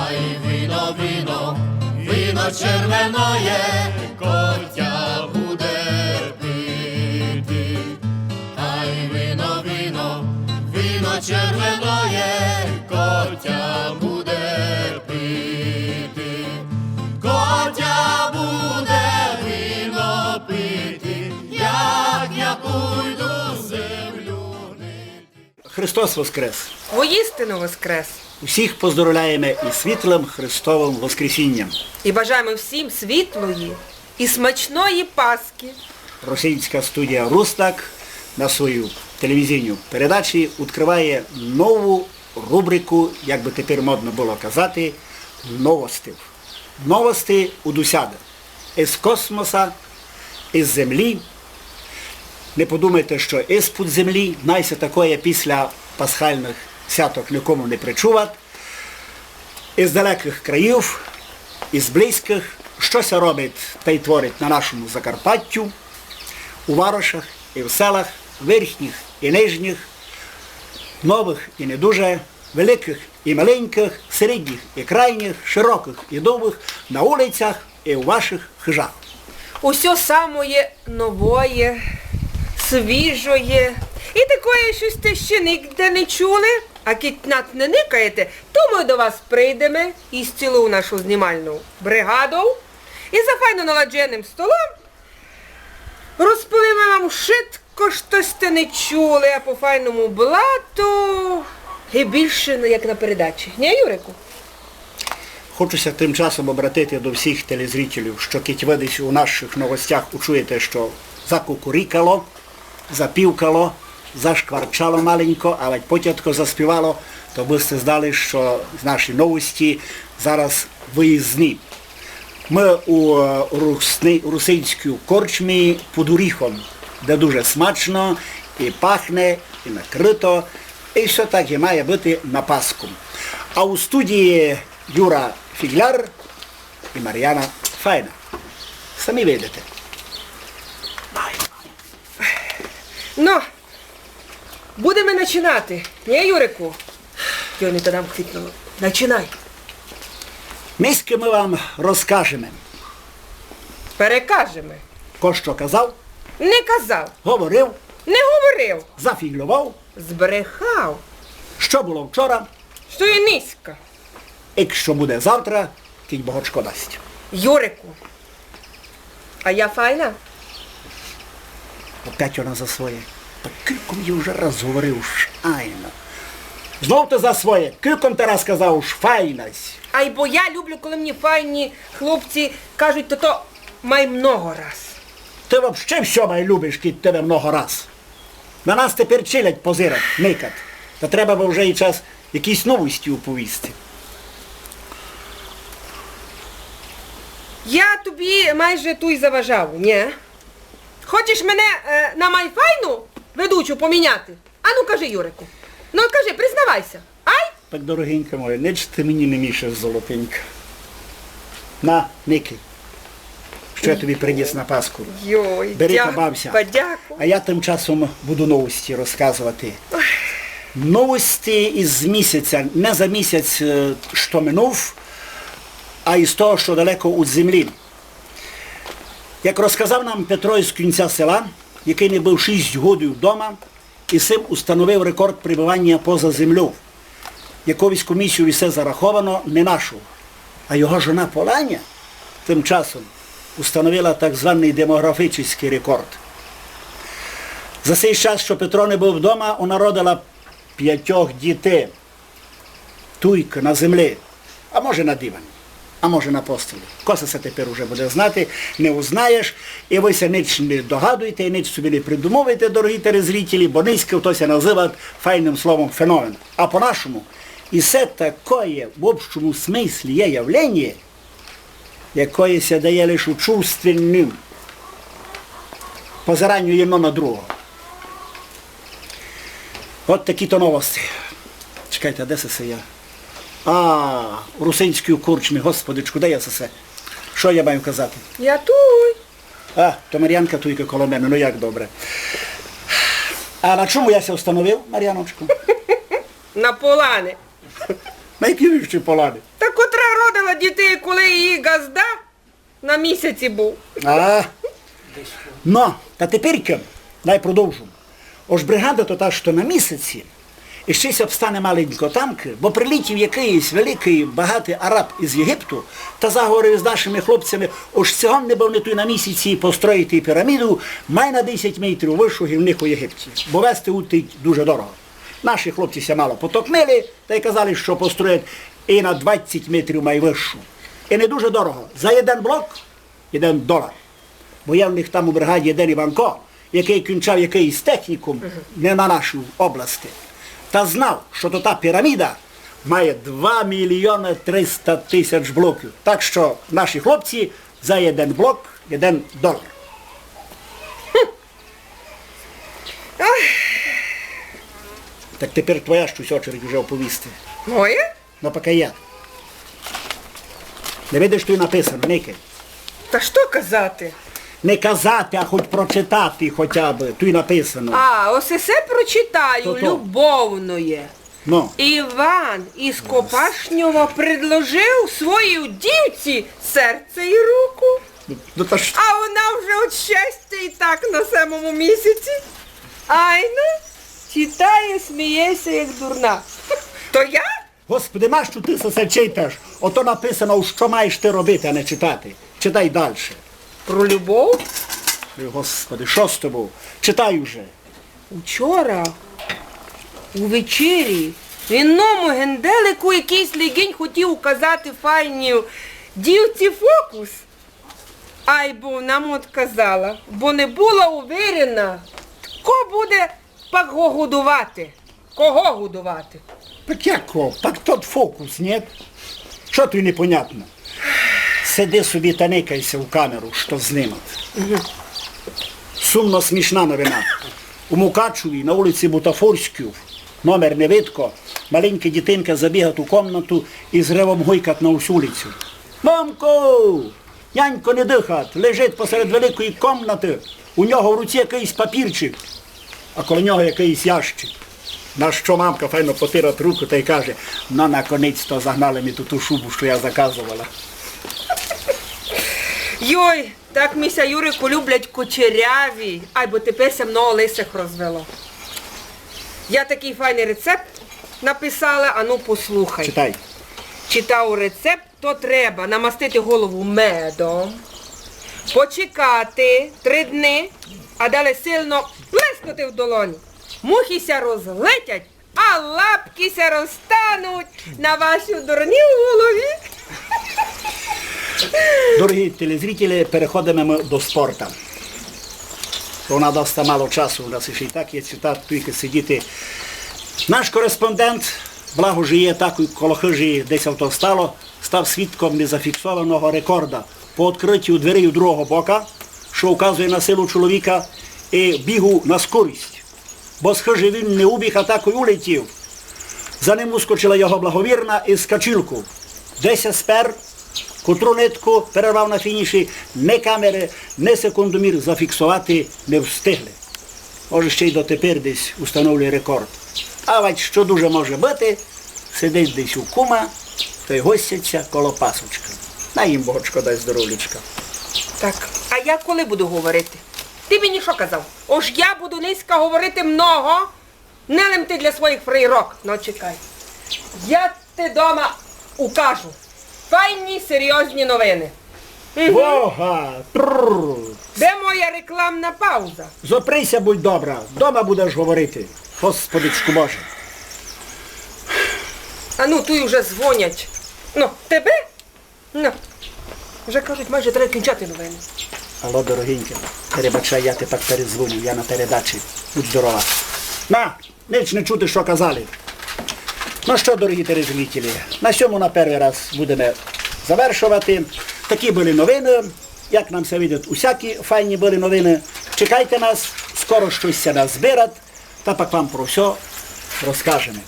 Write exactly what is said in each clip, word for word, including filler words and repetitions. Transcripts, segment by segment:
Ай вино, вино, вино червеноє, котя буде пити. Ай вино, вино, вино червеноє, котя буде пити. Котя буде вино пити, як я пойду землю нити. Христос воскрес! Воістину воскрес! Усіх поздоровляєме із світлим Христовим Воскресінням. І бажаєме всім світлої і смачної Паски. Русинська студія «Руснак» на свою телевізійну передачу відкриває нову рубрику, як би тепер модно було казати, новостів. Новости удусяды. Из космоса, из землі. Не подумайте, што из-під землі. Най ся такоє після пасхальных святок никому не причуват. Из далекых країв, из близькых, што ся робить тай творить на нашому Закарпаттю, у варошах і в селах, верхніх і нижніх, новых і не дуже, великых і маленькых, середніх і крайніх, широкых і довгых, на улицях і у вашых хыжах. Усьо самоє новоє, свіжоє. І такоє, што сьте ще нигде не чули. А кідь нас не никаєте, то мы до вас прийдеме із цілу нашу знімальну бригаду і за файно наладженым столом розповіме вам вшытко, што сьте не чули, а по файному блату, і більше, ну, як на передачі. Нє, Юрику? Хочу ся тым часом обратити до всіх телезрителів, што кідь вы десь у нашых новостях учуєте, што закукурікало, запівкало, зашкварчало маленько, авадь потятко заспівало, то бы сьте знали, што наші новості зараз выїзні. Мы у, е, русни-, русинській корчмі «Під оріхом», де дуже смачно, і пахне, і накрыто, і всьо так і має быти на Пасху. А у студії Юра Фіґляр і Маріана Файна. Самі видите. Но, будеме начинати, нє, Юрику? Йой, не то нам хвитнуло. Начинай. Нынька мы вам розкажеме. Перекажеме. Ко што казав? Не казав. Говорив? Не говорив. Зафіґльовав? Збрехав. Што было вчора? Што є нынька. І што буде завтра, кідь Богочко дасть. Юрику, а я файна? Опять она за своє. Та кілько м їй уже раз говорив, ож айно. Знов ты за своє. Кілько м ти раз казав, ож файна сь. Айбо я люблю, коли мені файні хлопці кажуть то, то май много раз. Ты вообще всьо май любиш, кідь тебе много раз. На нас тепер челядь позирать, никать. Та треба бы вже і час якісь новості оповісти. Я тобі майже туй заважав, нє? Хочеш мене, е, на май файну ведучу поміняти? Ану, кажи, Юрику. Ну, кажи, признавай ся. Ай? Так, дорогенька моя, нич ты мені не мішаш, золотенька. На, никай. Што я тобі приніс на Пасху. Йой, бери та бав ся. Дякую. А я тым часом буду новості розказовати. Новості из місяця, не за місяць, е, што минув, а из того, што далеко уд землі. Як розказав нам Петро из кінця села, якый не быв шість годів дома, и сим установив рекорд пребываня поза землёв. Якоюсь комісією всьо зараховано, не нашов. А його жона Поланя тым часом установила так званый демоґрафічный рекорд. За сей час, што Петро не быв дома, она родила пятьох дітей. Туйка на землі, а може на дивані, а може на постелі. Ко се тепер уже буде знати, не узнаєш. И вы ся нич не догадуйте, и нич собі не придумовуйте, дорогі телезрителі, бо нынька то ся называт файным словом феномен. А по-нашому, и се такоє в общому смыслі є явленя, якоє ся дає лиш у чувственным позираню єдно на другого. От такі то новости. Чекайте, а де се, се я? А, у русинській корчмі, господичку, де я се, се? Што я маю казати? Я туй. А, то Мар'янка туйка коло мене, ну як добре. А на чому я ся установив, Мар'яночко? На Полани. На якій іщи Полани? Та котра Діти, коли її ґазда на місяці був. А. Но, та теперь дай продовжу. Ож бригада то та, што на місяці, і ще ся обстане маленько тамки, бо прилетів якыйсь великый, багатый араб із Єгипту та заговорив з нашыми хлопцями, ож сьогодні бы они туй на місяці построїти піраміду май на десять метрів вышу, ги в них у Єгипті, бо вести удтить дуже дорого. Наші хлопці ся мало потокмили, тай казали, што построять і на двадцять метрів май вышу. І не дуже дорого. За єден блок єден долар. Бо є в них там у бригаді єден Іванко, якый кінчав якыйсь технікум, не на нашій области. Та знав, што то та піраміда має два мільйоны триста тисяч блоків. Так што наші хлопці за єден блок єден долар. Так теперь твоя штось очередь уже оповісти. Моє? Но, пока я. Не видиш, туй написано, никай. Та што казати? Не казати, а хоть прочитати хотя бы. Туй написано. А, ось се прочитаю, то-то. Любовноє. Но. Іван із Копашнього предложив своїй дівці серце і руку. Но, та ж... А вона вже од щастя і так на самому місяці. Айно, читає, сміє ся, як дурна. То я? Господи, нащо ты се читаш? Ото написано, што маєш ты робити, а не читати. Читай дальше. Про любов? Ой, Господи, што з тобов? Читай уже. Учора увечері в іному генделику якыйсь леґінь хотів указати файній дівці фокус. Айбо вона му одказала, бо не була уверена, тко буде пак го годовати. Кого годовати? Пак як кого? Пак тот фокус, нєт? Што туй непонятно? Сиди собі та никай ся у камеру, што знимат. Сумно смішна новина. У Мукачеві на улици Бутафорській, номер не видко, маленька дітинка забігат у комнату і з ревом гойкат на усю улицю: «Мамко!» Нянько не дыхат, лежить посеред великої комнаты. У нього в руці якыйсь папірчик, а коло нього якыйсь ящик. На што мамка файно потират руку тай каже: «Но, наконець-то загнали ми ту, ту шубу, што я заказовала». Йой, так ми ся, Юрику, люблять кучеряві, айбо тепер ся много лисих розвело. Я такый файный рецепт написала, ану послухай. Читай. Читаю рецепт. То треба намастити голову медом, почекати три дни, а далі сильно плеснути в долоню. Мухи ся розлетять, а лапки ся розтануть на вашій дурній голові. Дорогі телезрителі, переходиме мы до спорта. Бо у нас доста мало часу, у нас іщи й так є цитат, тілько сидіти. Наш кореспондент, благо, жиє так коло хыжі, де ся то стало, став свідком незафіксованого рекорда по відкрытю дверей у другого бока, што указує на силу чоловіка, і бігу на скорість. Бо з хыжі він не убіг, а так і улетів. За ним ускочила його благовірна із качілков. Де ся спер, котру нитку перервав на фініші, ні камеры, ні секундомір зафіксовати не встигли. Може, ще й дотепер десь установлює рекорд. А вать што дуже може быти, сидить десь у кума, тай гостять ся коло пасочка. Най їм Божечко дасть здоровлячка. Так, а я коли буду говорити? Ти мені што казав? Ож я буду нынька говорити много, не лем ти для своїх фраєрок. Но, чекай. Я ти дома укажу. Файні, серйозні новины. Мгм. Бога! Прррр. Де моя рекламна пауза? Зопри ся, будь добра, дома будеш говорити. Господичку Боже. А ну, туй уже дзвонять. Ну, тебе? Ну. Вже кажуть, майже треба кінчати новины. Алло, дорогенька, перебачай, я ти пак передзвоню, я на передачі. Будь здорова. На! Ніч не чути, што казали. Ну што, дорогі телезрителі, на сьому на первый раз будеме завершовати. Такі были новины. Як нам ся видить, усякі файні были новины. Чекайте нас, скоро штось ся назбират, та пак вам про всьо розкажеме.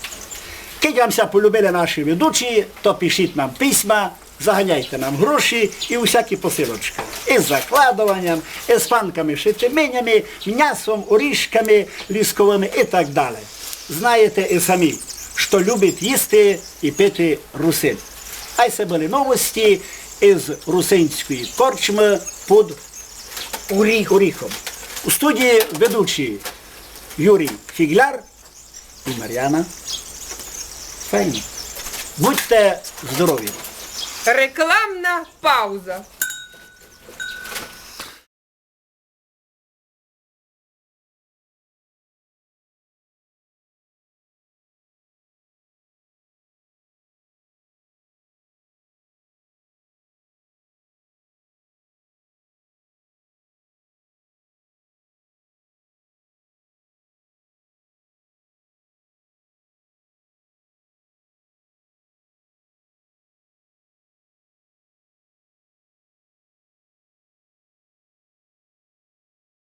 Кидь вам ся полюбили наші ведучі, то пишіть нам письма, заганяйте нам гроші і усякі посилочкы. І з закладованям, і з панками, шитименями, мнясом, орішками лісковыми і так дале. Знаєте і самі, што любить їсти і пити русин. А се были новости из русинської корчмы під Оріхом. У студії ведучі Юрій Фіґляр і Маріана Файна. Будьте здорові! Рекламна пауза.